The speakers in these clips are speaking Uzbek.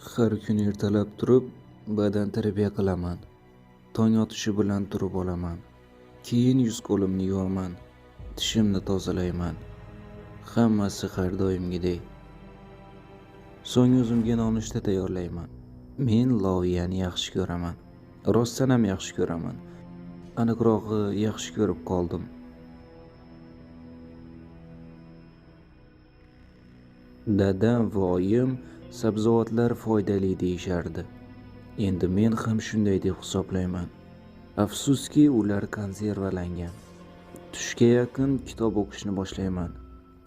Har kuni ertalab turib, badan tarbiya qilaman. Tong otishi bilan turib olaman. Keyin yuz-qo'limni yuvaman, tishimni tozalayman. Hammasi har doimgidek. So'ng o'zimga nonushta tayyorlayman. Men loviyani yaxshi ko'raman. Rostdan ham yaxshi ko'raman. Aniqrog'i, yaxshi ko'rib qoldim. Dadam va oyim sabzavotlar foydali deyishardi. Endi men ham shunday deb hisoblayman. Afsuski, ular konservalangan. Tushga yaqin kitob o'qishni boshlayman.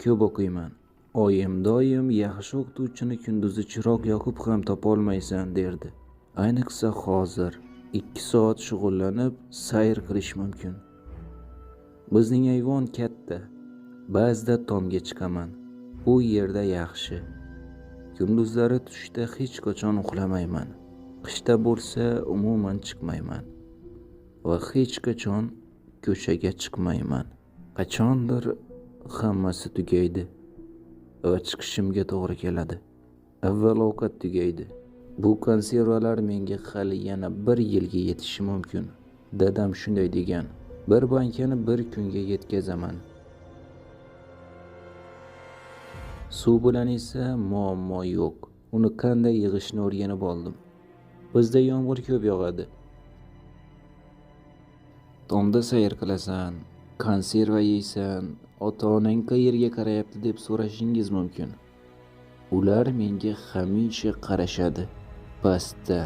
Ko'p o'qiyman. Oyim doim yaxshi o'qituvchini kunduzi chiroq yoqib ham topolmaysan derdi. Ayniqsa hozir 2 soat shug'ullanib sayr qilish mumkin. Bizning ayvon katta. Ba'zida tomga chiqaman. U yerda yaxshi. Kunduzlari tushda hech qachon uxlamayman. Qishda bo'lsa umuman chiqmayman va hech qachon ko'chaga chiqmayman. Qachondir hammasi tugaydi va chiqishimga to'g'ri keladi. Avval ovqat tugaydi. Bu konservalar menga hali yana 1 yilga yetishi mumkin. Dadam shunday degan. Bir bankani bir kunga yetkazaman. Suv bilan esa muammo yo'q. Uni qanday yig'ishni o'rganib oldim. Bizda yomg'ir ko'p yog'adi. Tomda sayr qilasan, konserva yeysan, ota-onang qayerga qarayapti deb so'rashingiz mumkin. Ular menga hamisha qarashadi. Pastda,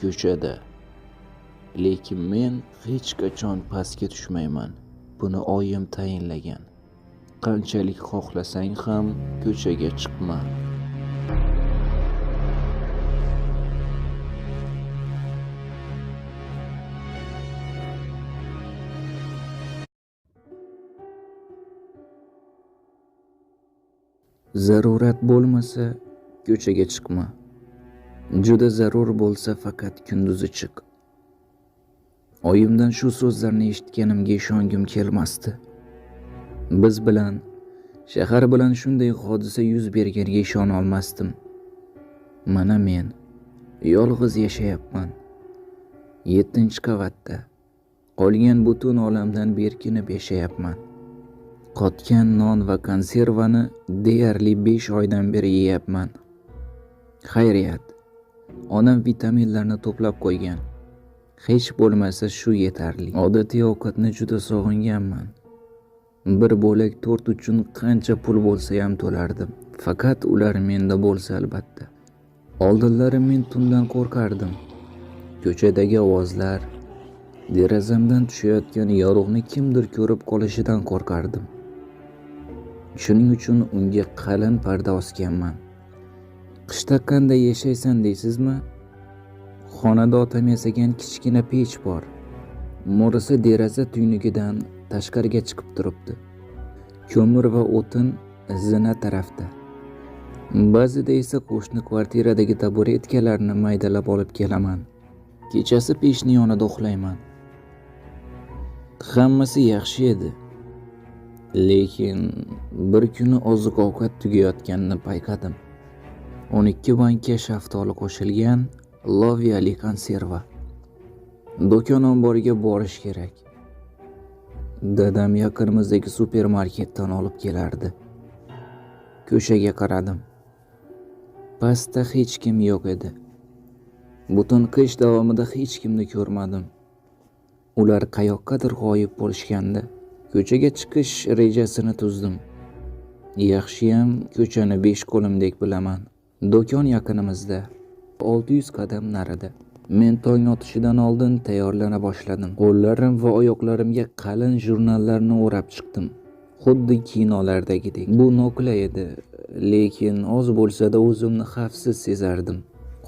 ko'chada. Lekin men hech qachon pastga tushmayman. Buni oyim tayinlagan. Qanchalik xohlasang ham ko'chaga chiqma. Zarurat bo'lmasa ko'chaga chiqma. Juda zarur bo'lsa faqat kunduzi chiq. Oyimdan shu so'zlarni eshitganimga ishongim kelmasdi. Biz bilan, shahar bilan shunday hodisa yuz berganiga ishona olmasdim. Mana men yolg'iz yashayapman. 7-qavatda. Qolgan butun olamdan berkinib yashayapman. Qotgan non va konservani deyarli 5 oydan beri yeyapman. Xayriyat, onam vitaminlarni to'plab qo'ygan. Hech bo'lmasa shu yetarli. Odatiy ovqatni juda sog'inganman. Bir bo'lak tort uchun qancha pul bo'lsa ham to'lardim. Faqat ular menda bo'lsa albatta. Oldinlari men tundan qo'rqardim. Ko'chadagi ovozlar, derazamdan tushayotgan yorug'ni kimdir ko'rib qolishidan qo'rqardim. Shuning uchun unga qalin parda osganman. Qishda qanday yashaysan deysizmi? Xonada otam yasagan kichkina pech bor. Mo'risi deraza tuynugidan tashqariga chiqib turibdi. Ko'mir va o'tin zina tarafda. Ba'zida esa qo'shni kvartiradagi taburetkalarni maydalab olib kelaman. Kechasi pechning yonida uxlayman. Hammasi yaxshi edi. Lekin bir kuni oziq-ovqat tugayotganini payqadim. 12 banka shaftoli qo'shilgan loviyali konserva. Do'kon omboriga borish kerak. Dadam yaqinimizdagi supermarketdan olib kelardi. Ko'chaga qaradim. Pastda hech kim yo'q edi. Butun qish davomida hech kimni ko'rmadim. Ular qayoqqadir g'oyib bo'lishgandi. Ko'chaga chiqish rejasini tuzdim. Yaxshiyam ko'chani 5 qo'limdek bilaman. Do'kon yaqinimizda, 600 qadam narida. Men tong otishidan oldin tayyorlana boshladim. Qo'llarim va oyoqlarimga qalin jurnallarni o'rab chiqdim. Xuddi kinolardagidek. Bu noqulay edi, lekin oz bo'lsa-da o'zimni xavfsiz sezardim.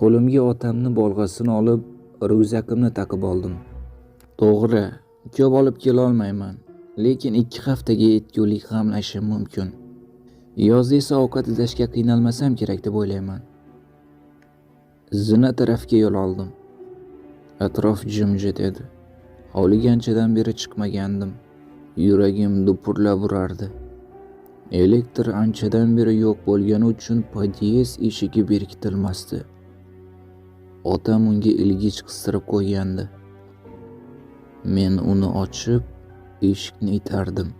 Qo'limga otamni bolg'asini olib, ryukzakimni taqib oldim. To'g'ri, ko'p olib kela olmayman, lekin 2 haftaga yetgulik g'amlashim mumkin. Yozda esa ovqat izlashga qiynalmasam kerak deb o'ylayman. Zina tarafga yo'l oldim. Atrof jimjit edi. Hovliga anchadan beri chiqmagandim. Yuragim dupurlab urardi. Elektr anchadan beri yo'q bo'lgani uchun podyezd eshigi berkitilmasdi. Otam unga ilgich qistirib qo'ygandi. Men uni ochib, eshikni itardim.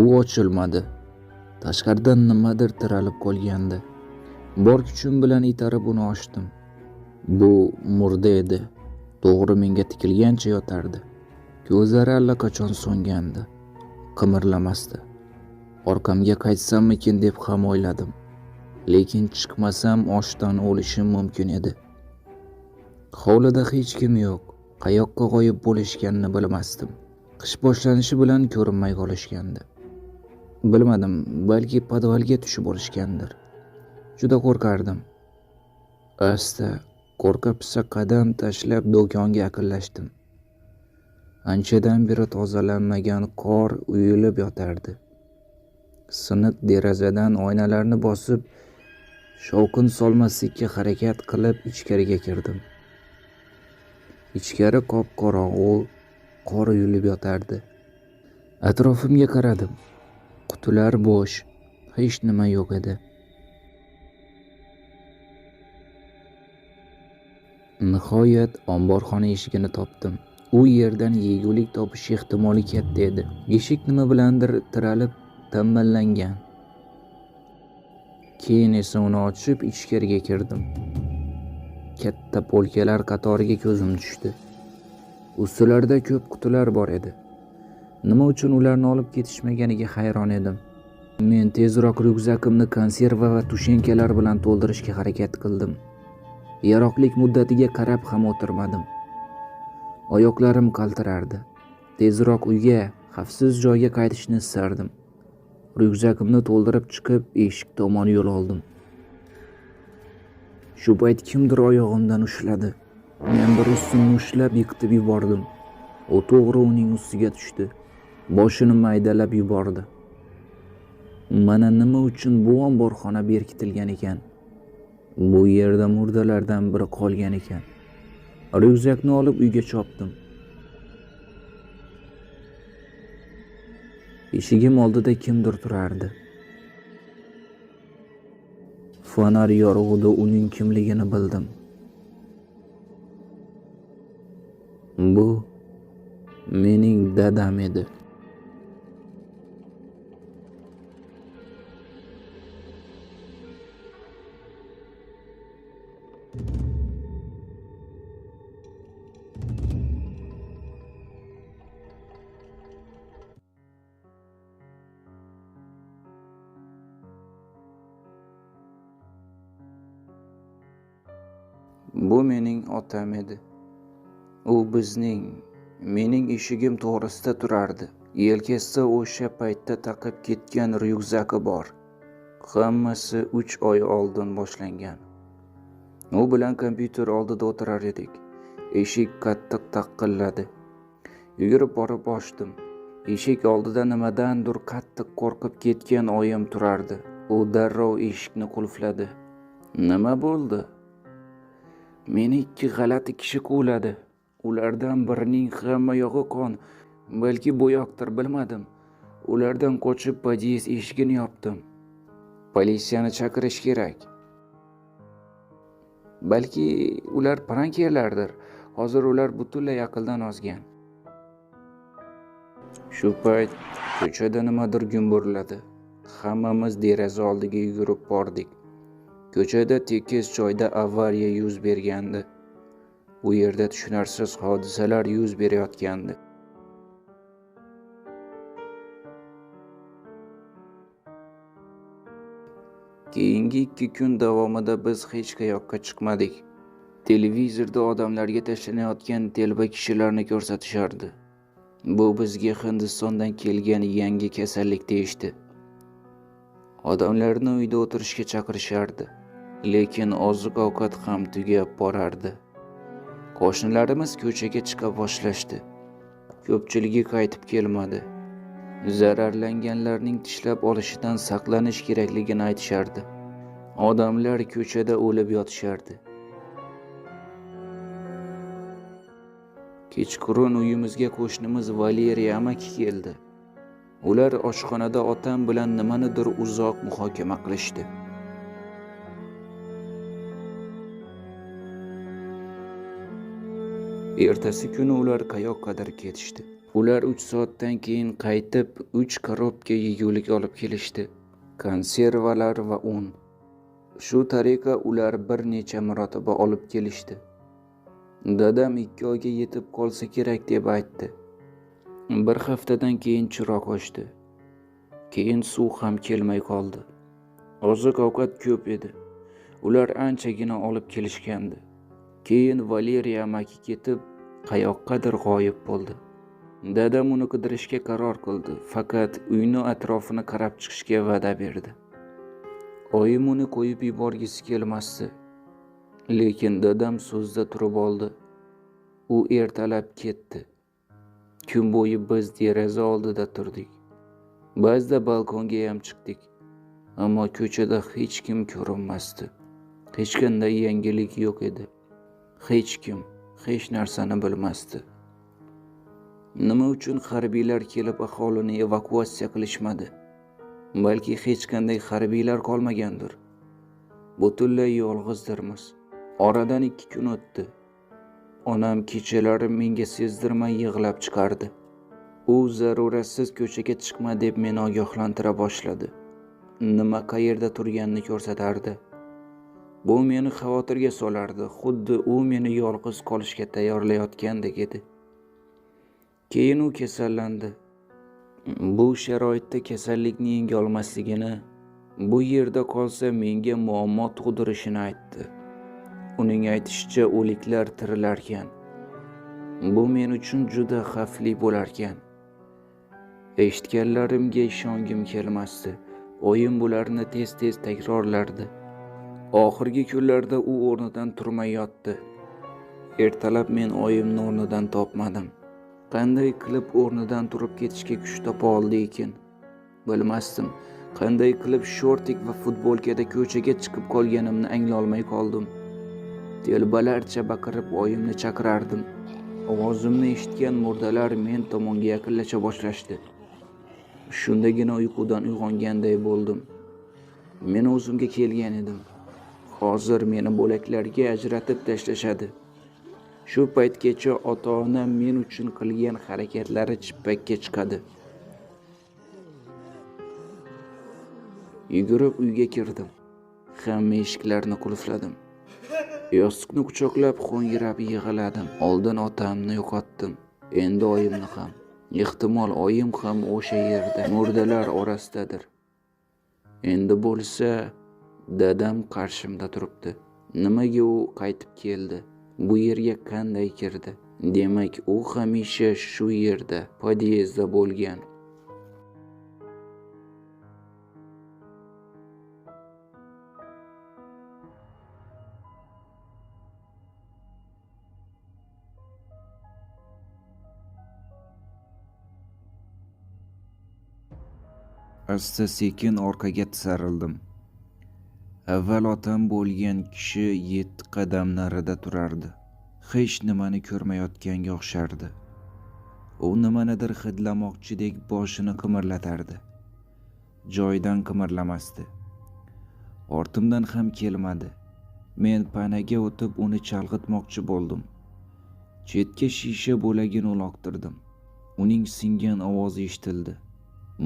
U ochilmadi. Tashqaridan nimadir tiralib qolgandi. Bor kuchim bilan itarib uni ochdim. Bu murda edi. To'g'ri menga tikilgancha yotardi. Ko'zlari allaqachon so'ngandi. Qimirlamasdi. Orqamga qaytsammikin deb ham o'yladim. Lekin chiqmasam ochdan o'lishim mumkin edi. Hovlida hech kim yo'q. Qayoqqa g'oyib bo'lishganini bilmasdim. Qish boshlanishi bilan ko'rinmay qolishgandi. Bilmadim, balki podvalga tushib olishgandir. Juda qo'rqardim. Asta qo'rqa-pisa qadam tashlab do'konga yaqinlashdim. Anchadan beri tozalanmagan qor uyulib yotardi. Siniq derazadan oynalarni bosib, shovqin solmaslikka harakat qilib ichkariga kirdim. Ichkari qop-qorong'u, qor uyulib yotardi. Atrofimga qaradim. Qutilar bo'sh, hech nima yo'q edi. Nihoyat omborxona eshigini topdim. U yerdan yegulik topish ehtimoli katta edi. Eshik nima bilandir tiralib tamballangan. Keyin esa uni ochib ichkariga kirdim. Katta polkalar qatoriga ko'zim tushdi. Ustilarida ko'p qutilar bor edi. Nima uchun ularni olib ketishmaganiga hayron edim. Men tezroq ryukzakimni konserva va tushenkalar bilan to'ldirishga harakat qildim. Yaroqlik muddatiga qarab ham o'tirmadim. Oyoqlarim qaltirardi. Tezroq uyga, xavfsiz joyga qaytishni istardim. Ryukzakimni to'ldirib chiqib, eshik tomon yo'l oldim. Shu payt kimdir oyog'imdan ushladi. Men bir ustunni ushlab yiqitib yubordim. U to'g'ri uning ustiga tushdi. Boshini maydalab yubordi. Mana nima uchun bu omborxona berkitilgan ekan. Bu yerda murdalardan biri qolgan ekan. Ryukzakni olib uyga chopdim. Eshigim oldida kimdir turardi. Fonar yorug'ida uning kimligini bildim. Bu mening dadam edi. Bu mening otam edi. U mening eshigim to'g'risida turardi. Yelkasida o'sha paytda taqib ketgan ryukzaki bor. Hammasi 3 oy oldin boshlangan. U bilan kompyuter oldida o'tirar edik. Eshik qattiq taqilladi. Yugurib borib ochdim. Eshik oldida nimadandir qattiq qo'rqib ketgan oyim turardi. U darrov eshikni qulfladi. Nima bo'ldi? Meni 2 g'alati kishi quvladi. Ulardan birining hamma yog'i qon, balki bo'yoqdir, bilmadim. Ulardan qochib podyezd eshigini yopdim. Politsiyani chaqirish kerak. Balki ular prankerlardir. Hozir ular butunlay aqldan ozgan. Shu payt ko'chada nimadir gumburladi. Hammamiz deraza oldiga yugurib bordik. Ko'chada tekis joyda avariya yuz bergandi. U yerda tushunarsiz hodisalar yuz berayotgandi. Keyingi 2 kun davomida biz hech qayoqqa chiqmadik. Televizorda odamlarga tashlanayotgan telba kishilarni ko'rsatishardi. Bu bizga Hindistondan kelgan yangi kasallik deyishdi. Odamlarni uyda o'tirishga chaqirishardi, lekin oziq-ovqat ham tugab borardi. Qo'shnilarimiz ko'chaga chiqa boshlashdi. Ko'pchiligi qaytib kelmadi. Zararlanganlarning tishlab olishidan saqlanish kerakligini aytishardi. Odamlar ko'chada o'lib yotishardi. Kechqurun uyimizga qo'shnimiz Valeriya amaki keldi. Ular oshxonada otam bilan nimanidir uzoq muhokama qilishdi. Ertasi kuni ular qayoqqadir ketishdi. Ular 3 soatdan keyin qaytib 3 korobka yegulik olib kelishdi. Konservalar va un. Shu tariqa ular bir necha marotaba olib kelishdi. Dadam 2 oyga yetib qolsa kerak deb aytdi. Bir haftadan keyin chiroq o'chdi. Keyin suv ham kelmay qoldi. Oziq-ovqat ko'p edi. Ular anchagina olib kelishgandi. Keyin Valeriya amaki ketib, qayoqqadir g'oyib bo'ldi. Dadam uni qidirishga qaror qildi, faqat uyni atrofini qarab chiqishga va'da berdi. Oyim uni qo'yib yuborgisi kelmasdi. Lekin dadam so'zda turib oldi. U ertalab ketdi. Kun bo'yi biz deraza oldida turdik. Ba'zida balkonga ham chiqdik. Ammo ko'chada hech kim ko'rinmasdi. Hech qanday yangilik yo'q edi. Hech kim hech narsani bilmasdi. Nima uchun harbiylar kelib aholini evakuatsiya qilishmadi? Balki hech qanday harbiylar qolmagandir. Butunlay yolg'izdirmiz. Oradan 2 kun o'tdi. Onam kechalari menga sezdirmay yig'lab chiqardi. U zaruratsiz ko'chaga chiqma deb meni ogohlantira boshladi. Nima qayerda turganini ko'rsatardi. Bu meni xavotirga solardi, xuddi u meni yolg'iz qolishga tayyorlayotgandek edi. Keyin u kasallandi. Bu sharoitda kasallikni yenga olmasligini, bu yerda qolsa menga muammo tug'dirishini aytdi. Uning aytishicha, o'liklar tirilarkan. Bu men uchun juda xavfli bo'larkan. Eshitganlarimga ishongim kelmasdi. Oyim bularni tez-tez takrorlardi. Oxirgi kunlarda u o'rnidan turmay yotdi. Ertalab men oyimni o'rnidan topmadim. Qanday qilib o'rnidan turib ketishga kuch topa oldi ekan? Bilmasdim. Qanday qilib shortik va futbolkada ko'chaga chiqib qolganimni anglolmay qoldim. Telbalarcha baqirib oyimni chaqirardim. Ovozimni eshitgan murdalar men tomonga yaqinlasha boshlashdi. Shundagina uyqudan uyg'onganday bo'ldim. Men o'zimga kelgan edim. Hozir meni bo'laklarga ajratib tashlashadi. Shu paytgacha ota-onam men uchun qilgan harakatlari chippakka chiqadi. Yugurib uyga kirdim. Hamma eshiklarni qulfladim. Yostiqni quchoqlab ho'ngrab yig'ladim. Oldin otamni yo'qotdim, endi oyimni ham. Ehtimol oyim ham o'sha yerda, murdalar orasidadir. Endi bo'lsa dadam qarshimda turibdi. Nimaga u qaytib keldi? Bu yerga qanday kirdi? Demak, u hamisha shu yerda, podyezdda bo'lgan. Asta-sekin orqaga tisarildim. Avval otam bo'lgan kishi 7 qadam narida turardi. Hech nimani ko'rmayotganga o'xshardi. U nimanidir hidlamoqchidek boshini qimirlatardi. Joyidan qimirlamasdi. Ortimdan ham kelmadi. Men panaga o'tib uni chalg'itmoqchi bo'ldim. Chetga shisha bo'lagini uloqtirdim. Uning singan ovozi eshitildi.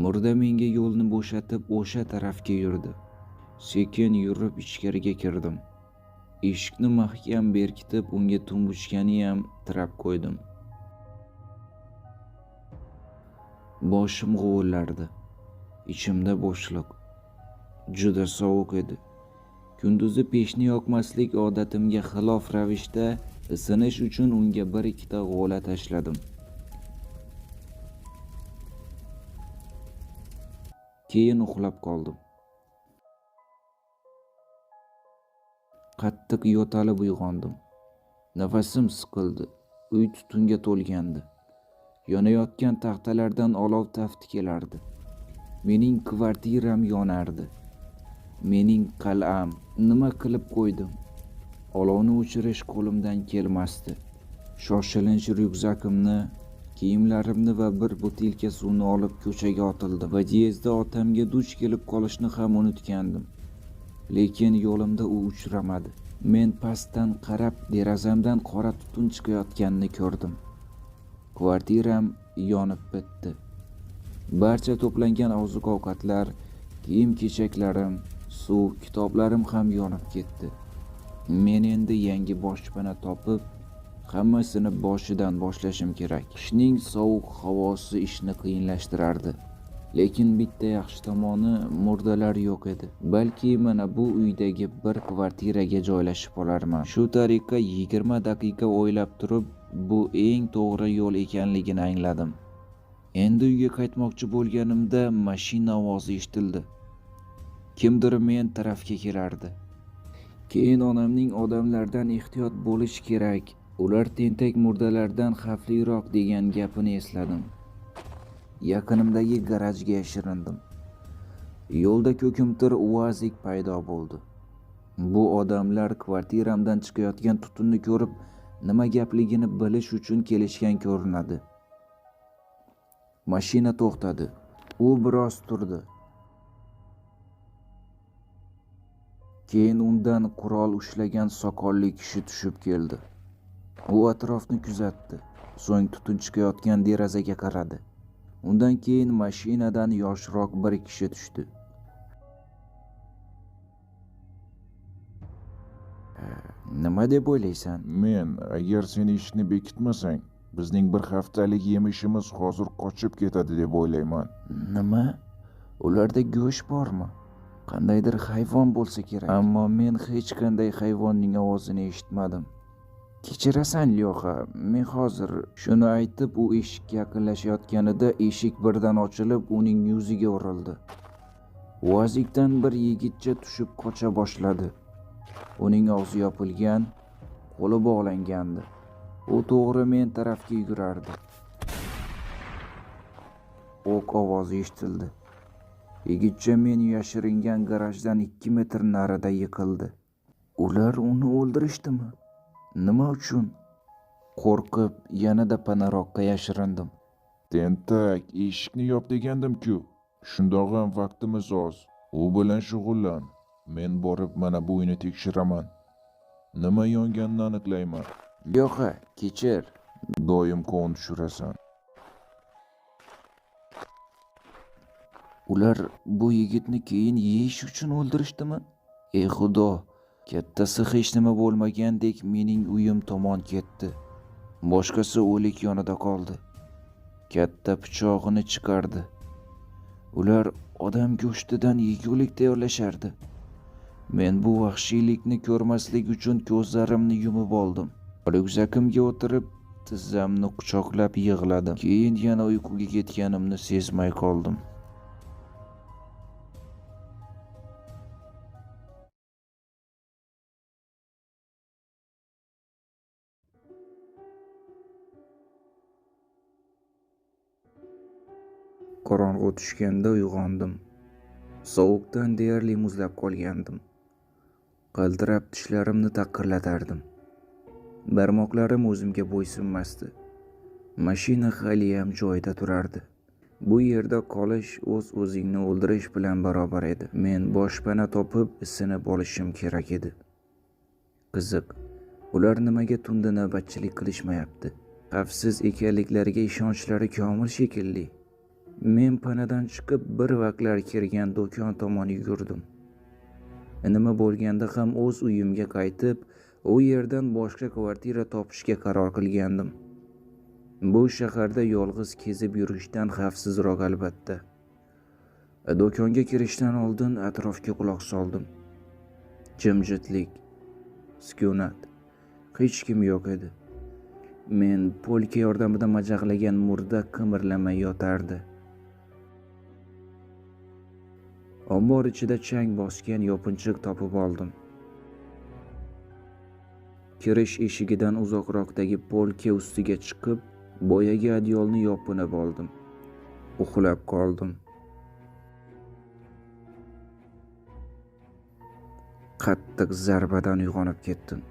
Murda menga yo'lni bo'shatib o'sha tarafga yurdi. Sekin yurib ichkariga kirdim. Eshikni mahkam berkitib, unga tumbuchkani ham tirab qo'ydim. Boshim g'uvillardi. Ichimda bo'shliq. Juda sovuq edi. Kunduzi pechni yoqmaslik odatimga xilof ravishda isinish uchun unga bir ikkita g'o'la tashladim. Keyin uxlab qoldim. Qattiq yo'talib uyg'ondim. Nafasim siqildi. Uy tutunga to'lgandi. Yonayotgan taxtalardan olov tafti kelardi. Mening kvartiram yonardi. Mening qal'am. Nima qilib qo'ydim? Olovni o'chirish qo'limdan kelmasdi. Shoshilinch ryukzakimni, kiyimlarimni va bir butilka suvni olib ko'chaga otildim. Podyezdda otamga duch kelib qolishni ham unutgandim. Lekin yo'limda u uchramadi. Men pastdan qarab derazamdan qora tutun chiqayotganini ko'rdim. Kvartiram yonib bitdi. Barcha to'plangan oziq-ovqatlar, kiyim-kechaklarim, suv, kitoblarim ham yonib ketdi. Men endi yangi boshpana topib, hammasini boshidan boshlashim kerak. Qishning sovuq havosi ishni qiyinlashtirardi. Lekin bitta yaxshi tomoni, murdalar yo'q edi. Balki mana bu uydagi bir kvartiraga joylashib olarman. Shu tariqa 20 daqiqa o'ylab turib, bu eng to'g'ri yo'l ekanligini angladim. Endi uyga qaytmoqchi bo'lganimda mashina ovozi eshitildi. Kimdir men tarafga kelardi. Keyin onamning odamlardan ehtiyot bo'lish kerak, ular tentak murdalardan xavfliroq degan gapini esladim. Yaqinimdagi garajga yashirindim. Yo'lda ko'kimtir UAZik paydo bo'ldi. Bu odamlar kvartiramdan chiqayotgan tutunni ko'rib, nima gapligini bilish uchun kelishgan ko'rinadi. Mashina to'xtadi. U biroz turdi. Keyin undan qurol ushlagan soqolli kishi tushib keldi. U atrofni kuzatdi. So'ng tutun chiqayotgan derazaga qaradi. Undan keyin mashinadan yoshroq bir kishi tushdi. Nima deb o'ylaysan? Men, agar sen eshikni bekitmasang, bizning bir haftalik yemishimiz hozir qochib ketadi deb o'ylayman. Nima? Ularda go'sht bormi? Qandaydir hayvon bo'lsa kerak. Ammo men hech qanday hayvonning ovozini eshitmadim. Kechirasan, Lyoxa, men hozir shuni aytib, u eshikka yaqinlashayotganida eshik birdan ochilib, uning yuziga urildi. UAZikdan bir yigitcha tushib qocha boshladi. Uning og'zi yopilgan, qo'li bog'langandi. U to'g'ri men tarafga yugurardi. O'q ovozi eshitildi. Yigitcha men yashiringan garajdan 2 metr narida yiqildi. Ular uni o'ldirishdimi? Nima uchun? Qo'rqib, yanada panaroqqa yashirindim. Tentak, eshikni yop degandim-ku. Shundoq ham vaqtimiz oz. U bilan shug'ullan. Men borib mana bu uyni tekshiraman. Nima yonganini aniqlayman. Lyoxa, kechir. Doim qon tushirasan. Ular bu yigitni keyin yeyish uchun o'ldirishdimi? Ey Xudo, kattasi hech nima bo'lmagandek mening uyim tomon ketdi. Boshqasi o'lik yonida qoldi. Katta pichog'ini chiqardi. Ular odam go'shtidan yegulik tayyorlashardi. Men bu vahshiylikni ko'rmaslik uchun ko'zlarimni yumib oldim. Ryukzakimga o'tirib, tizzamni quchoqlab yig'ladim. Keyin yana uyquga ketganimni sezmay qoldim. Qorong'u tushganda uyg'ondim. Sovuqdan deyarli muzlab qolgandim. Qaltirab tishlarimni taqirlatardim. Barmoqlarim o'zimga bo'ysunmasdi. Mashina haliyam joyida turardi. Bu yerda qolish o'z-o'zingni o'ldirish bilan barobar edi. Men boshpana topib isinib olishim kerak edi. Qiziq, ular nimaga tunda navbatchilik qilishmayapti? Xavfsiz ekanliklariga ishonchlari komil shekilli. Men panadan chiqib bir vaqtlar kirgan do'kon tomon yugurdim. Nima bo'lganda ham o'z uyimga qaytib, u yerdan boshqa kvartira topishga qaror qilgandim. Bu shaharda yolg'iz kezib yurishdan xavfsizroq albatta. Do'konga kirishdan oldin atrofga quloq soldim. Jimjitlik, sukunat. Hech kim yo'q edi. Men polka yordamida majaqlagan murda qimirlamay yotardi. Ombor ichida chang bosgan yopinchiq topib oldim. Kirish eshigidan uzoqroqdagi polka ustiga chiqib, boyagi adyolni yopinib oldim. Uxlab qoldim. Qattiq zarbadan uyg'onib ketdim.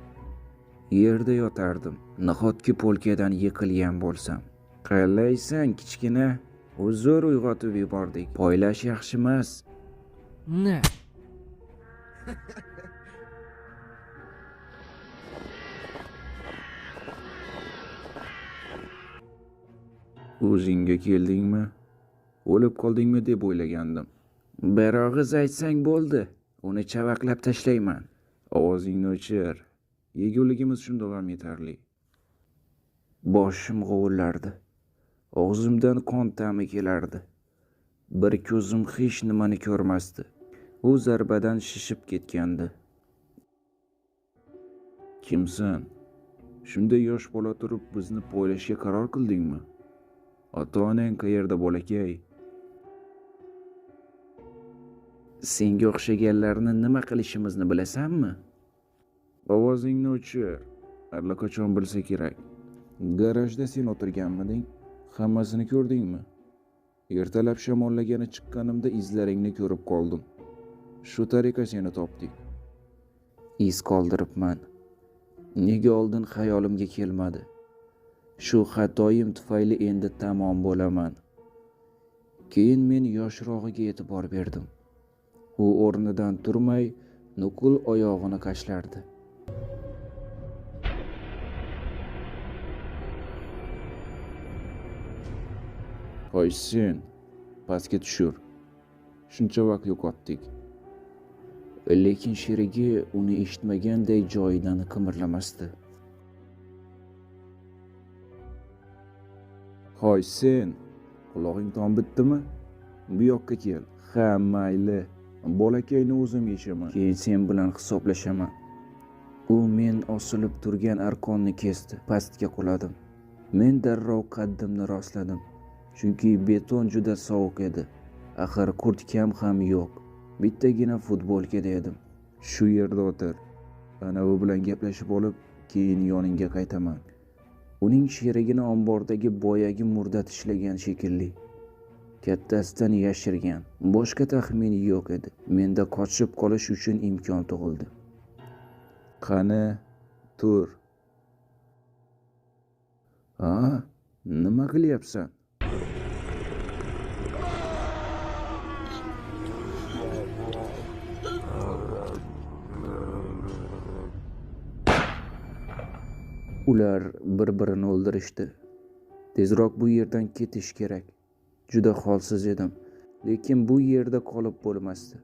Yerda yotardim. Nahotki polkadan yiqilgan bo'lsam? Qalaysan, kichkina? Uzr, uyg'otib yubordik. Poylash yaxshi emas. Na. O'zingga keldingmi? O'lib qoldingmi deb o'ylagandim. Bir og'iz aytsang bo'ldi, uni chavaqlab tashlayman. Ovozingni o'chir. Yeguligimiz shundoq ham yetarli. Boshim g'uvillardi. Og'zimdan qon ta'mi kelardi. Bir ko'zim hech nimani ko'rmasdi. U zarbadan shishib ketgandi. Kimsan? Shunday yosh bola turib bizni poylashga qaror qildingmi? Ota-onang qayerda, bolakay? Senga o'xshaganlarni nima qilishimizni bilasanmi? Ovozingni o'chir. Allaqachon bilsa kerak. Garajda sen o'tirganmiding? Hammasini ko'rdingmi? Ertalab shamollagani chiqqanimda izlaringni ko'rib qoldim. Shu tariqa seni topdik. Iz qoldiribman. Nega oldin xayolimga kelmadi? Shu xatoyim tufayli endi tamom bo'laman. Keyin men yoshrog'iga e'tibor berdim. U o'rnidan turmay, nuqul oyog'ini qashlardi. Hoy sen, pastga tushur. Shuncha vaqt yo'qotdik. Lekin sherigi uni eshitmaganday joyidan qimirlamasdi. Hoy sen, qulog'ing tom bitdimi? Bu yoqqa kel. Ha, mayli. Bolakayni o'zim yeshaman. Keyin sen bilan hisoblashaman. U men osilib turgan arqonni kesdi. Pastga quladim. Men darrov qaddimni rostladim. Chunki beton juda sovuq edi. Axir kurtkam ham yo'q. Bittagina futbolkada edim. Shu yerda o'tir. Anavi bilan gaplashib olib, keyin yoningga qaytaman. Uning sherigini ombordagi boyagi murda tishlagan shekilli. Kattasidan yashirgan. Boshqa taxmin yo'q edi. Menda qochib qolish uchun imkon tug'ildi. Qani, tur. Ha, nima qilyapsan? Ular bir-birini o'ldirishdi. Tezroq bu yerdan ketish kerak. Juda holsiz edim, lekin bu yerda qolib bo'lmasdi.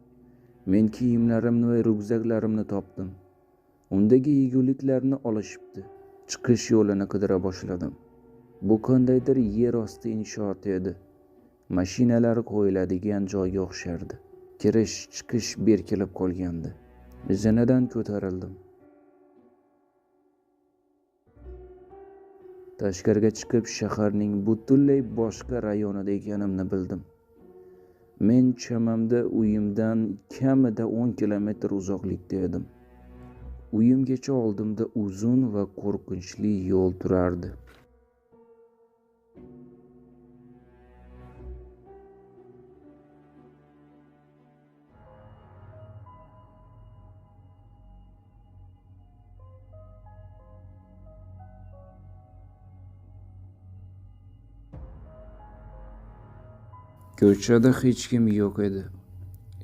Men kiyimlarimni va ryukzaklarimni topdim. Undagi yeguliklarni olishibdi. Chiqish yo'lini qidira boshladim. Bu qandaydir yer osti inshooti edi. Mashinalar qo'yiladigan joyga o'xshardi. Kirish, chiqish berkilib qolgandi. Zinadan ko'tarildim. Tashqariga chiqib shaharning butunlay boshqa rayonida ekanimni bildim. Men chamamda uyimdan kamida 10 kilometr uzoqlikda edim. Uyimgacha oldimda uzun va qo'rqinchli yo'l turardi. Ko'chada hech kim yo'q edi.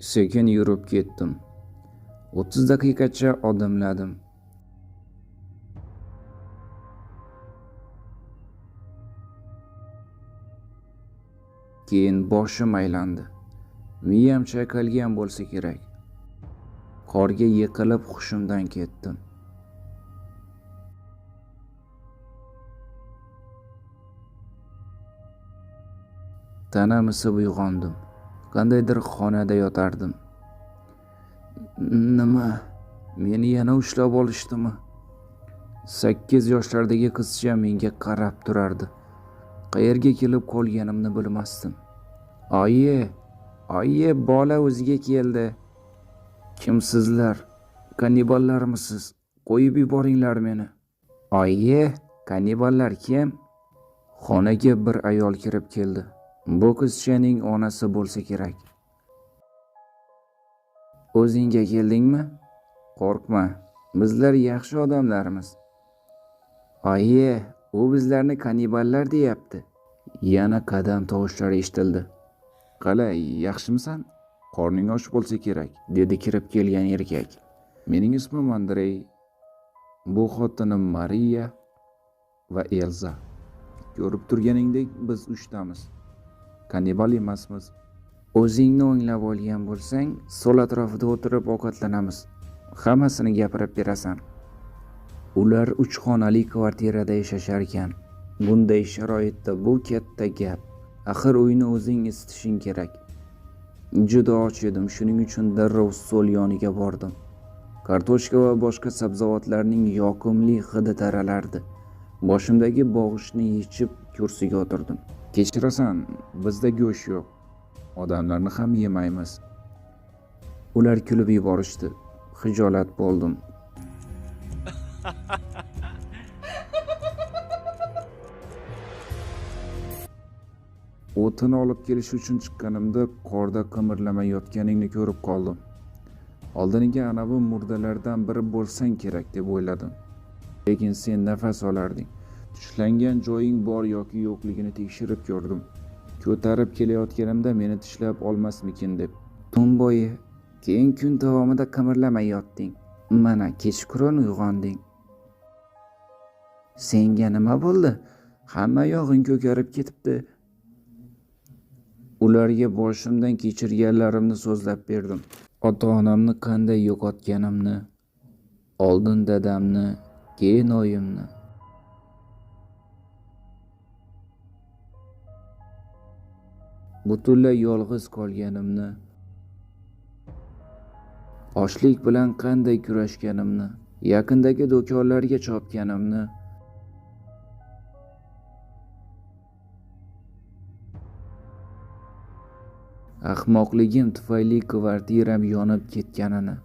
Sekin yurib ketdim. 30 daqiqacha odimladim. Keyin boshim aylandi. Miyam chayqalgan bo'lsa kerak. Qorga yiqilib hushimdan ketdim. Tanam isib uyg'ondim. Qandaydir xonada yotardim. Nima? Meni yana ushlab olishdimi? 8 yoshlardagi qizcha menga qarab turardi. Qayerga kelib qolganimni bilmasdim. Oyi, oyi, bola o'ziga keldi. Kimsizlar? Kanniballarmisiz? Qo'yib yuboringlar meni. Oyi, kanniballar kim? Xonaga bir ayol kirib keldi. Bu qizchaning onasi bo'lsa kerak. O'zingga keldingmi? Qo'rqma, bizlar yaxshi odamlarmiz. Oyi, u bizlarni kanniballar deyapti. Yana qadam tovushlari eshitildi. Qalay, yaxshimisan? Qorning och bo'lsa kerak, dedi kirib kelgan erkak. Mening ismim Andrey. Bu xotinim Mariya va Elza. Ko'rib turganingdek, biz uchtamiz. Kannibal emasmiz. O'zingni o'nglab olgan bo'lsang, stol atrofida o'tirib ovqatlanamiz. Hammasini gapirib berasan. Ular 3 xonali kvartirada yashasharkan. Bunday sharoitda bu katta gap. Axir uyni o'zing isitishing kerak. Juda och edim, shuning uchun darrov stol yoniga bordim. Kartoshka va boshqa sabzavotlarning yoqimli hidi taralardi. Boshimdagi bog'ichni yechib kursiga o'tirdim. Kechirasan, bizda go'sht yo'q. Odamlarni ham yemaymiz. Ular kulib yuborishdi. Xijolat bo'ldim. O'tin olib kelish uchun chiqqanimda qorda qimirlamay yotganingni ko'rib qoldim. Oldiniga anavi murdalardan biri bo'lsang kerak deb o'yladim. Lekin sen nafas olarding. Tishlangan joying bor yoki yo'qligini tekshirib ko'rdim. Ko'tarib kelayotganimda meni tishlab olmasmikin deb. Tun bo'yi, keyin kun davomida qimirlamay yotding. Mana kechqurun uyg'onding. Senga nima bo'ldi? Hamma yog'ing ko'karib ketibdi. Ularga boshimdan kechirganlarimni so'zlab berdim. Ota-onamni qanday yo'qotganimni, oldin dadamni, keyin oyimni. Butunlay yolg'iz qolganimni, ochlik bilan qanday kurashganimni, yaqindagi do'konlarga chopganimni, ahmoqligim tufayli kvartiram yonib ketganini,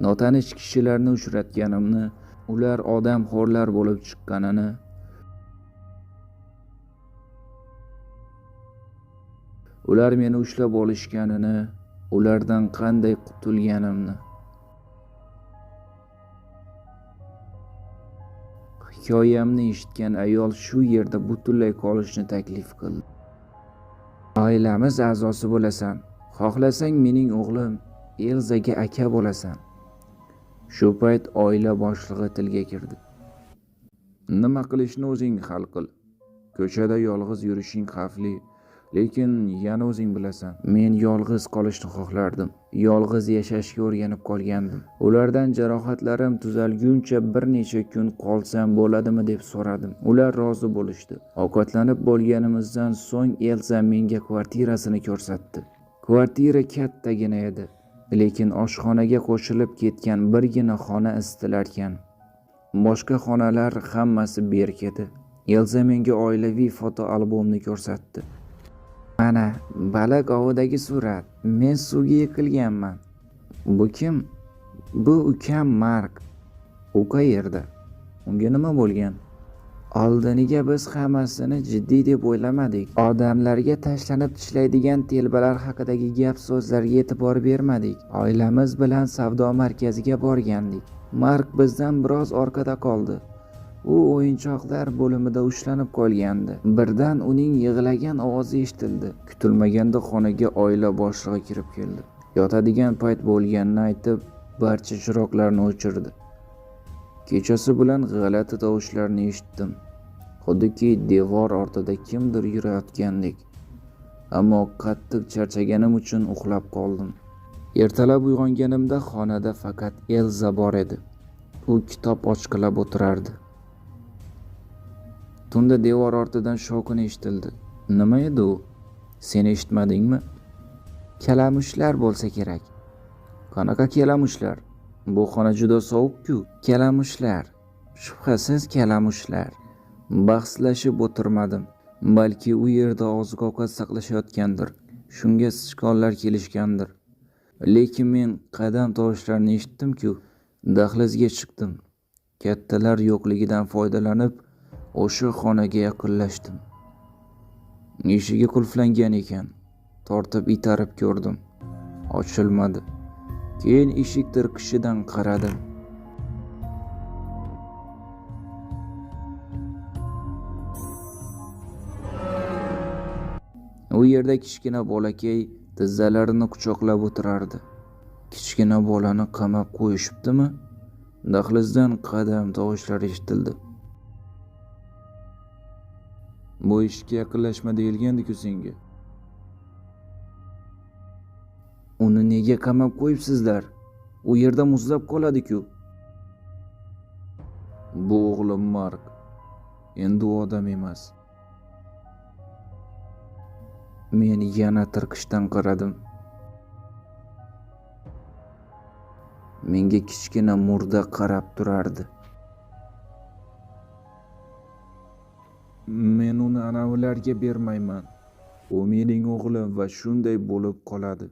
notanish kishilarni uchratganimni, ular odamxo'rlar bo'lib chiqqanini, ular meni ushlab olishganini, ulardan qanday qutulganimni. Hikoyamni eshitgan ayol shu yerda butunlay qolishni taklif qildi. Oilamiz a'zosi bo'lasan. Xohlasang mening o'g'lim Elzaga aka bo'lasan. Shu payt oila boshlig'i tilga kirdi. Nima qilishni o'zing hal qil. Ko'chada yolg'iz yurishing xavfli, lekin yana o'zing bilasan. Men yolg'iz qolishni xohlardim. Yolg'iz yashashga o'rganib qolgandim. Ulardan jarohatlarim tuzalguncha bir necha kun qolsam bo'ladimi deb so'radim. Ular rozi bo'lishdi. Ovqatlanib bo'lganimizdan so'ng Elza menga kvartirasini ko'rsatdi. Kvartira kattagina edi, lekin oshxonaga qo'shilib ketgan birgina xona isitilarkan. Boshqa xonalar hammasi berk edi. Elza menga oilaviy fotoalbomni ko'rsatdi. Mana baliq ovidagi surat. Men suvga yiqilganman. Bu kim? Bu ukam Mark. U qayerda? Unga nima bo'lgan? Oldiniga biz hammasini jiddiy deb o'ylamadik. Odamlarga tashlanib tishlaydigan telbalar haqidagi gap so'zlarga e'tibor bermadik. Oilamiz bilan savdo markaziga borgandik. Mark bizdan biroz orqada qoldi. U o'yinchoqlar bo'limida ushlanib qolgandi. Birdan uning yig'lagan ovozi eshitildi. Kutilmaganda xonaga oila boshlig'i kirib keldi. Yotadigan payt bo'lganini aytib, barcha chiroqlarni o'chirdi. Kechasi bilan g'alati tovushlarni eshitdim. Xuddiki devor ortida kimdir yurayotgandek. Ammo qattiq charchaganim uchun uxlab qoldim. Ertalab uyg'onganimda xonada faqat Elza bor edi. U kitob ochqilab o'tirardi. Tunda devor ortidan shovqin eshitildi. Nima edi u? Sen eshitmadingmi? Kalamushlar bo'lsa kerak. Qanaqa kalamushlar? Bu xona juda sovuq-ku. Kalamushlar. Shubhasiz kalamushlar. Bahslashib o'tirmadim. Balki u yerda oziq-ovqat saqlashayotgandir. Shunga sichqonlar kelishgandir. Lekin men qadam tovushlarini eshitdim-ku. Dahlizga chiqdim. Kattalar yo'qligidan foydalanib o'sha xonaga yaqinlashdim. Eshigi qulflangan ekan. Tortib itarib ko'rdim. Ochilmadi. Keyin eshik tirqishidan qaradim. U yerda kichkina bolakay tizzalarini quchoqlab o'tirardi. Kichkina bolani qamab qo'yishibdimi? Dahlizdan qadam tovushlari eshitildi. Bu eshikka yaqinlashma deyilgandi-ku senga. Uni nega qamab qo'yibsizlar? U yerda muzlab qoladi-ku. Bu o'g'lim Mark. Endi u odam emas. Men yana tirqishdan qaradim. Menga kichkina murda qarab turardi. Men uni anavilarga bermayman. U mening o'g'lim va shunday bo'lib qoladi.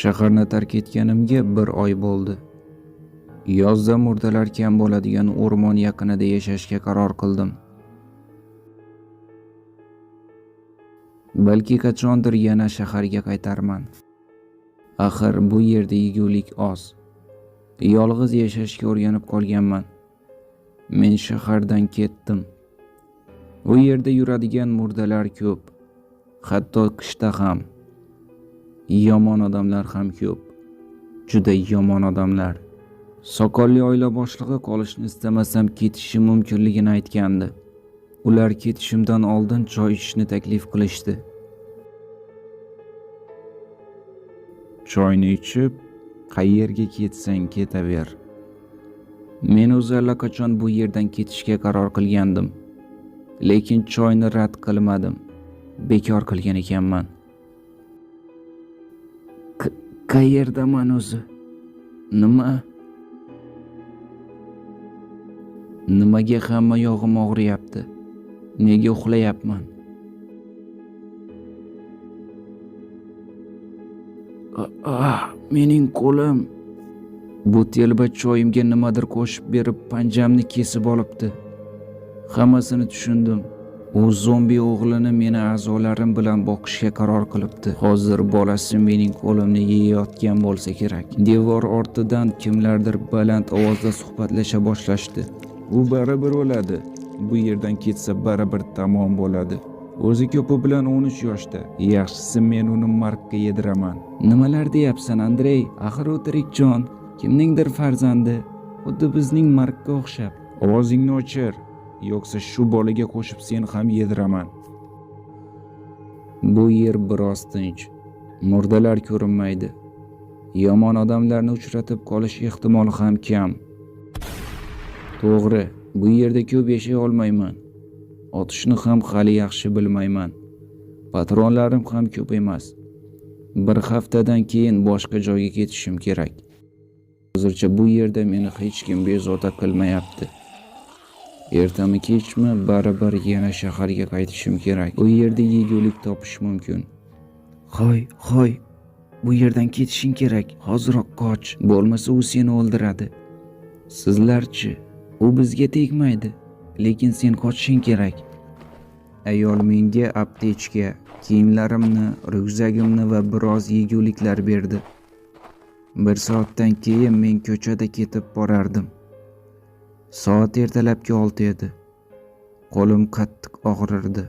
Shaharni tark etganimga 1 oy bo'ldi. Yozda murdalar kam bo'ladigan o'rmon yaqinida yashashga qaror qildim. Balki qachondir yana shaharga qaytarman. Axir bu yerda yegulik oz. Yolg'iz yashashga o'rganib qolganman. Men shahardan ketdim. U yerda yuradigan murdalar ko'p, hatto qishda ham. Yomon odamlar ham ko'p. Juda yomon odamlar. Soqolli oila boshlig'i qolishni istamasam ketishim mumkinligini aytgandi. Ular ketishimdan oldin choy ichishni taklif qilishdi. Choyni ichib, qayerga ketsang ketaver. Men o'zi allaqachon bu yerdan ketishga qaror qilgandim. Lekin choyni rad qilmadim. Bekor qilgan ekanman. Qayerdaman o'zi? Nima? Nimaga hamma yog'im og'riyapti? Nega uxlayapman? Mening qo'lim. Bu telba choyimga nimadir qo'shib berib panjamni kesib olibdi. Hammasini tushundim. U zombi o'g'lini meni a'zolarim bilan boqishga qaror qilibdi. Hozir bolasi mening qo'limni yeyotgan bo'lsa kerak. Devor ortidan kimlardir baland ovozda suhbatlasha boshlashdi. U baribir o'ladi. Bu yerdan ketsa baribir tamom bo'ladi. O'zi ko'pi bilan 13 yoshda. Yaxshisi men uni Markka yediraman. Nimalar deyapsan, Andrey? Axir u tirik jon. Kimningdir farzandi. Xuddi bizning Markka o'xshab. Ovozingni o'chir, yo'qsa shu bolaga qo'shib sen ham yediraman. Bu yer biroz tinch. Murdalar ko'rinmaydi. Yomon odamlarni uchratib qolish ehtimoli ham kam. To'g'ri, bu yerda ko'p yashay olmayman. Otishni ham hali yaxshi bilmayman. Patronlarim ham ko'p emas. Bir haftadan keyin boshqa joyga ketishim kerak. Hozircha bu yerda meni hech kim bezovta qilmayapti. Ertami kechmi baribir yana shaharga qaytishim kerak. U yerda yegulik topish mumkin. Hoy, hoy, bu yerdan ketishing kerak. Hoziroq qoch, bo'lmasa u seni o'ldiradi. Sizlarchi, u bizga tegmaydi, lekin sen qochishing kerak. Ayol menga aptechka, kiyimlarimni, ryukzagimni va biroz yeguliklar berdi. 1 soatdan keyin men ko'chada ketib borardim. Soat ertalabki 6 edi. Qo'lim qattiq og'rirdi.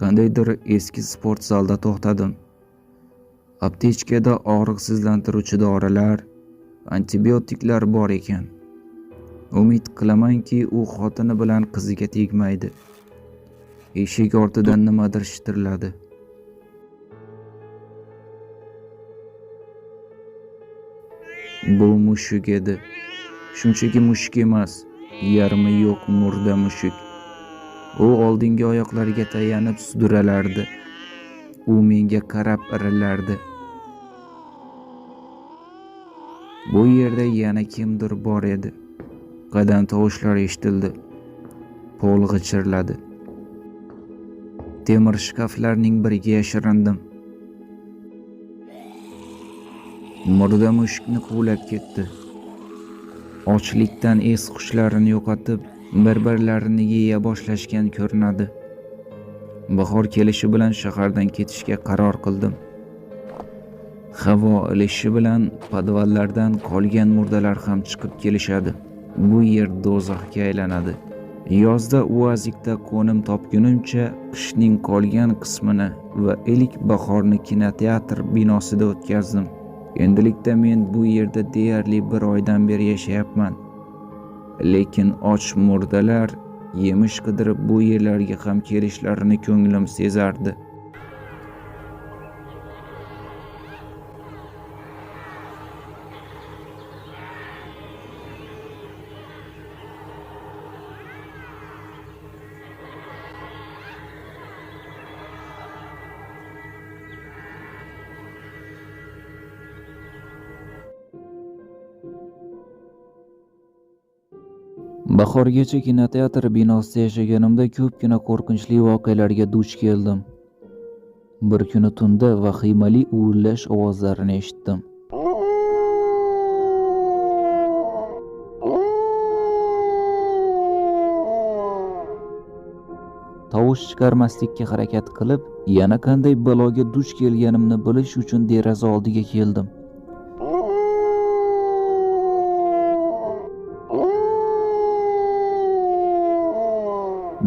Qandaydir eski sport zalda to'xtadim. Aptechkada og'riqsizlantiruvchi dorilar, antibiotiklar bor ekan. Umid qilamanki, u xotini bilan qiziga tegmaydi. Eshik ortidan nimadir shitirladi. Bu mushuk edi. Shunchaki mushuk emas, yarmi yo'q murda mushuk. U oldingi oyoqlariga tayanib suduralardi. U menga qarab irillardi. Bu yerda yana kimdir bor edi. Qadam tovushlari eshitildi. Pol g'ichirladi. Temir shkaflarning biriga yashirindim. Murda mushukni quvlab ketdi. Ochlikdan es-hushlarini yo'qotib, bir-birlarini yeya boshlashgan ko'rinadi. Bahor kelishi bilan shahardan ketishga qaror qildim. Havo ilishi bilan podvallardan qolgan murdalar ham chiqib kelishadi. Bu yer do'zaxga aylanadi. Yozda UAZikda qo'nim topgunimcha qishning qolgan qismini va ilk bahorni kinoteatr binosida o'tkazdim. Endilikda men bu yerda deyarli bir oydan beri yashayapman. Lekin och murdalar yemish qidirib bu yerlarga ham kelishlarini ko'nglim sezardi. Bahorgacha kinoteatr binosida yashaganimda ko'pgina qo'rqinchli voqealarga duch keldim. Bir kuni tunda vahimali uvillash ovozlarini eshitdim. Tovush chiqarmaslikka harakat qilib, yana qanday baloga duch kelganimni bilish uchun deraza oldiga keldim.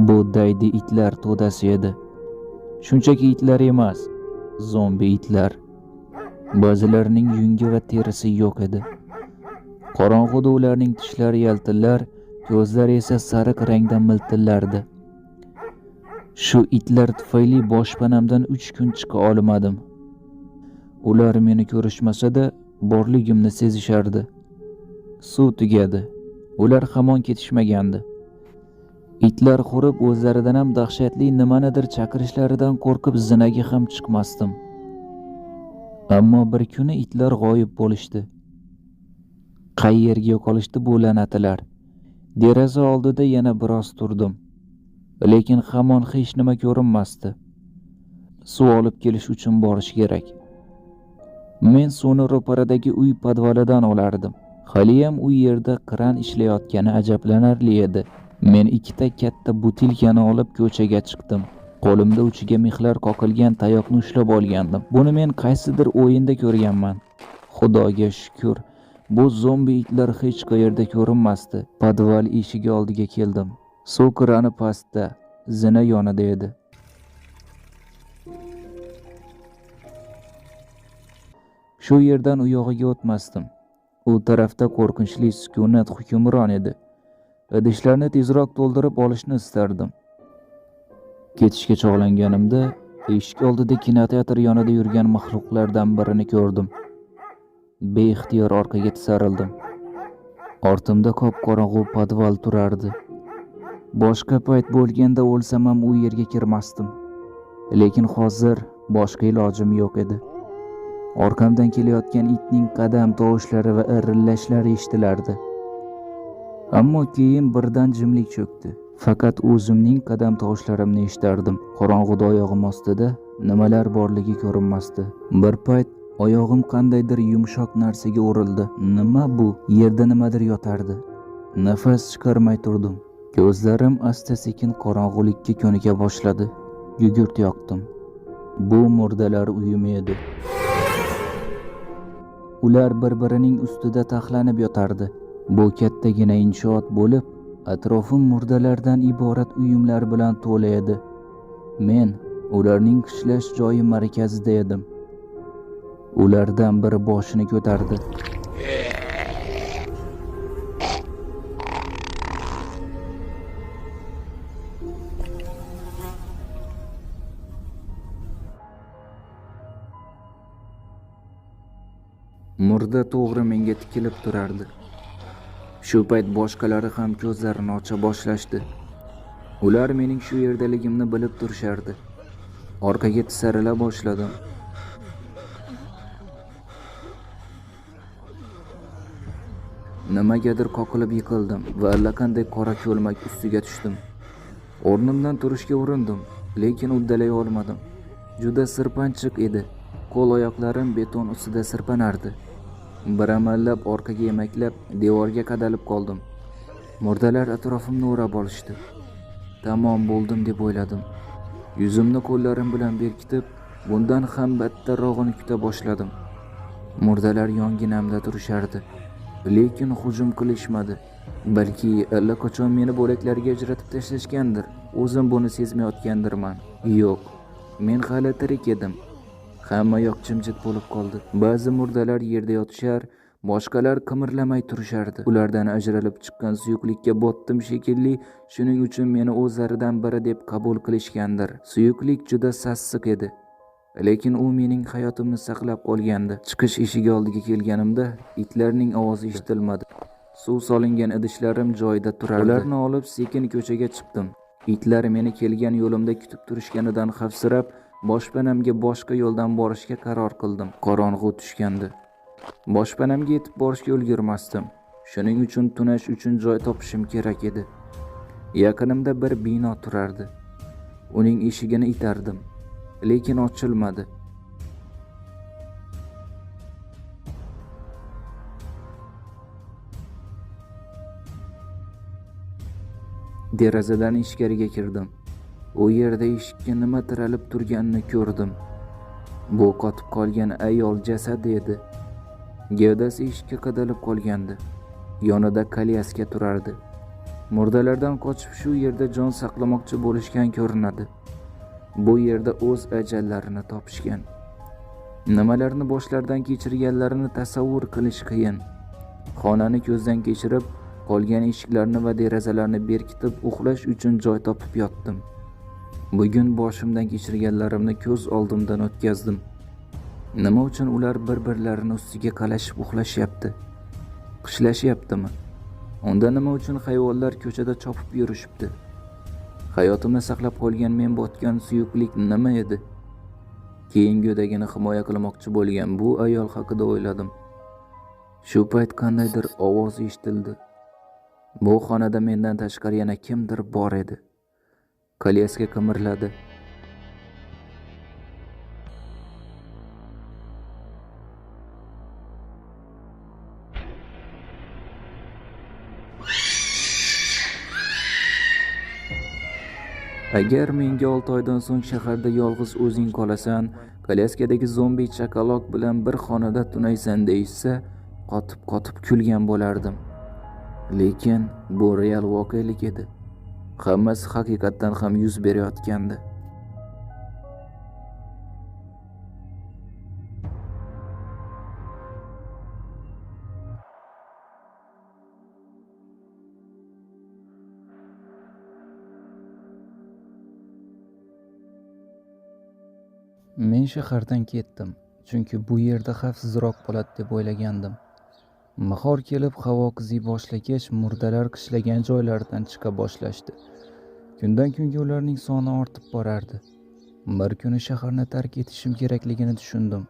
Bu daydi itlar to'dasi edi. Shunchaki itlar emas, zombi itlar. Ba'zilarining yungi va terisi yo'q edi. Qorong'uda ularning tishlari yaltillar, ko'zlari esa sariq rangda miltillardi. Shu itlar tufayli boshpanamdan 3 kun chiqa olmadim. Ular meni ko'rishmasa-da, borligimni sezishardi. Suv tugadi. Ular hamon ketishmagandi. Itlar hurib o'zlaridan ham dahshatli nimanidir chaqirishlaridan qo'rqib zinaga ham chiqmasdim. Ammo bir kuni itlar g'oyib bo'lishdi. Qayerga yo'qolishdi bu la'natlar? Deraza oldida yana biroz turdim. Lekin hamon hech nima ko'rinmasdi. Suv olib kelish uchun borish kerak. Men suvni ro'paradagi uy podvalidan olardim. Haliyam u yerda kran ishlayotgani ajablanarli edi. Men ikkita katta butilkani olib ko'chaga chiqdim. Qo'limda uchiga mixlar qoqilgan tayoqni ushlab olgandim. Buni men qaysidir o'yinda ko'rganman. Xudoga shukr, bu zombi itlar hech qayerda ko'rinmasdi. Podval eshigi oldiga keldim. Suv krani pastda, zina yonida edi. Shu yerdan u yog'iga o'tmasdim. U tarafda qo'rqinchli sukunat hukmron edi. Idishlarni tezroq to'ldirib olishni istardim. Ketishga chog'langanimda eshik oldida kinoteatr yonida yurgan maxluqlardan birini ko'rdim. Beixtiyor orqaga tisarildim. Ortimda qop-qorong'u podval turardi. Boshqa payt bo'lganda o'lsam ham u yerga kirmasdim. Lekin hozir boshqa ilojim yo'q edi. Orqamdan kelayotgan itning qadam tovushlari va irrillashlari eshitilardi. Ammo keyin birdan jimlik cho'kdi. Faqat o'zimning qadam tovushlarimni eshitardim. Qorong'uda oyog'im ostida nimalar borligi ko'rinmasdi. Bir payt oyog'im qandaydir yumshoq narsaga urildi. Nima bu? Yerda nimadir yotardi. Nafas chiqarmay turdim. Ko'zlarim asta-sekin qorong'ulikka ko'nika boshladi. Gugurt yoqdim. Bu murdalar uyumi edi. Ular bir-birining ustida taxlanib yotardi. Bu kattagina inshoot bo'lib, atrofim murdalardan iborat uyumlar bilan to'la edi. Men ularning qishlash joyi markazida edim. Ulardan biri boshini ko'tardi. Murda to'g'ri menga tikilib turardi. Shu payt boshqalari ham ko'zlarini ocha boshlashdi. Ular mening shu yerdaligimni bilib turishardi. Orqaga tisarila boshladim. Nimagadir qoqilib yiqildim va allaqanday qora ko'lmak ustiga tushdim. O'rnimdan turishga urindim, lekin uddalay olmadim. Juda sirpanchiq edi. Qo'l oyoqlarim beton ustida sirpanardi. Bir amallab orqaga emaklab devorga qadalib qoldim. Murdalar atrofimni o'rab olishdi. Tamom bo'ldim deb o'yladim. Yuzimni qo'llarim bilan berkitib, bundan ham battarrog'ini kuta boshladim. Murdalar yonginamda turishardi, lekin hujum qilishmadi. Balki allaqachon meni bo'laklarga ajratib tashlashgandir. O'zim buni sezmayotgandirman. Yo'q, men hali tirik edim. Hamma yoq jimjit bo'lib qoldi. Ba'zi murdalar yerda yotishar, boshqalar qimirlamay turishardi. Ulardan ajralib chiqqan suyuqlikka botdim shekilli, shuning uchun meni o'zlaridan biri deb qabul qilishgandir. Suyuqlik juda sassiq edi. Lekin u mening hayotimni saqlab qolgandi. Chiqish eshigi oldiga kelganimda itlarning ovozi eshitilmadi. Suv solingan idishlarim joyida turardi. Ularni olib sekin ko'chaga chiqdim. Itlar meni kelgan yo'limda kutib turishganidan xavfsirab, boshpanamga boshqa yo'ldan borishga qaror qildim. Qorong'u tushgandi. Boshpanamga yetib borishga ulgurmasdim. Shuning uchun tunash uchun joy topishim kerak edi. Yaqinimda bir bino turardi. Uning eshigini itardim, lekin ochilmadi. Derazadan ichkariga kirdim. U yerda eshikka nima tiralib turganini ko'rdim. Bu qotib qolgan ayol jasadi edi. Gavdasi eshikka qadalib qolgandi. Yonida kolyaska turardi. Murdalardan qochib shu yerda jon saqlamoqchi bo'lishgan ko'rinadi. Bu yerda o'z ajallarini topishgan. Nimalarni boshlaridan kechirganlarini tasavvur qilish qiyin. Xonani ko'zdan kechirib, qolgan eshiklarni va derazalarni berkitib, uxlash uchun joy topib yotdim. Bugun boshimdan kechirganlarimni ko'z oldimdan o'tkazdim. Nima uchun ular bir-birlarini ustiga qalashib uxlashyapti? Qishlashyaptimi? Unda nima uchun hayvonlar ko'chada chopib yurishibdi? Hayotimni saqlab qolgan men botgan suyuqlik nima edi? Keyin go'dagini himoya qilmoqchi bo'lgan bu ayol haqida o'yladim. Shu payt qandaydir ovoz eshitildi. Bu xonada mendan tashqari yana kimdir bor edi. Kolyaska qimirladi. Agar menga 6 oydan so'ng shaharda yolg'iz o'zing qolasan, kolyaskadagi zombi chaqaloq bilan bir xonada tunaysan deyishsa, qotib-qotib kulgan bo'lardim. Lekin bu real voqelik edi. Hammasi haqiqatdan ham yuz berayotgandi. Men shahardan ketdim, chunki bu yerda xavfsizroq bo'ladi deb o'ylagandim. Bahor kelib havo qiziy boshlagach, murdalar qishlagan joylaridan chiqa boshlashdi. Kundan kunga ularning soni ortib borardi. Bir kuni shaharni tark etishim kerakligini tushundim.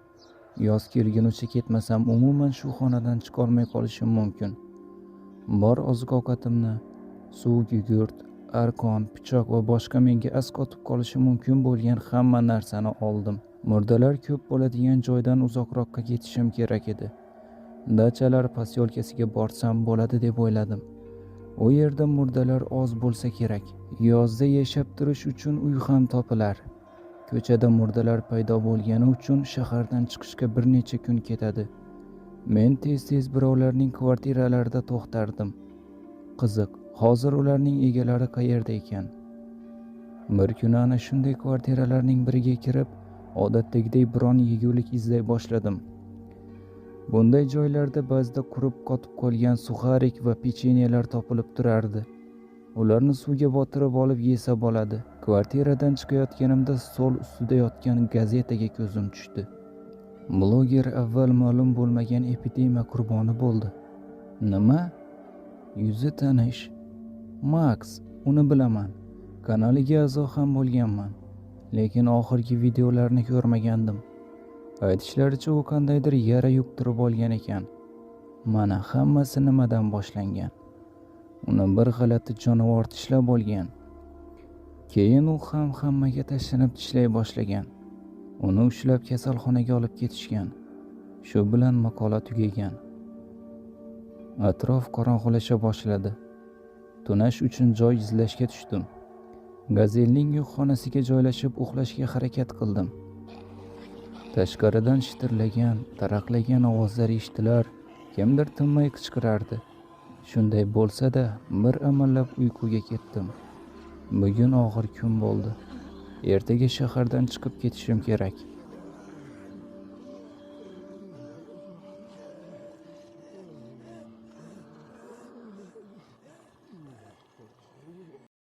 Yoz kelgunicha ketmasam, umuman shu xonadan chiqolmay qolishim mumkin. Bor oziq-ovqatimni, suv, gugurt, arqon, pichoq va boshqa menga asqotib qolishi mumkin bo'lgan hamma narsani oldim. Murdalar ko'p bo'ladigan joydan uzoqroqqa ketishim kerak edi. Dachalar posyolkasiga borsam bo'ladi deb o'yladim. U yerda murdalar oz bo'lsa kerak. Yozda yashab turish uchun uy ham topilar. Ko'chada murdalar paydo bo'lgani uchun shahardan chiqishga bir necha kun ketadi. Men tez-tez birovlarning kvartiralarida to'xtardim. Qiziq, hozir ularning egalari qayerda ekan? Bir kuni ana shunday kvartiralarning biriga kirib, odatdagidek biron yegulik izlay boshladim. Bunday joylarda ba'zida qurib qotib qolgan suxarik va pechenyelar topilib turardi. Ularni suvga botirib olib yesa bo'ladi. Kvartiradan chiqayotganimda stol ustida yotgan gazetaga ko'zim tushdi. Bloger avval ma'lum bo'lmagan epidemiya qurboni bo'ldi. Nima? Yuzi tanish. Max, uni bilaman. Kanaliga a'zo ham bo'lganman. Lekin oxirgi videolarni ko'rmagandim. Aytishlaricha u qandaydir yara yuqtirib olgan ekan. Mana hammasi nimadan boshlangan. Uni bir g'alati jonivor tishlab olgan. Keyin u ham hammaga tashlanib tishlay boshlagan. Uni ushlab kasalxonaga olib ketishgan. Shu bilan maqola tugagan. Atrof qorong'ulasha boshladi. Tunash uchun joy izlashga tushdim. Gazelning yukxonasiga joylashib uxlashga harakat qildim. Tashqaridan shitirlagan, taraqlagan ovozlar eshitilar, kimdir tinmay qichqirardi. Shunday bo'lsa-da, bir amallab uyquga ketdim. Bugun og'ir kun bo'ldi. Ertaga shahardan chiqib ketishim kerak.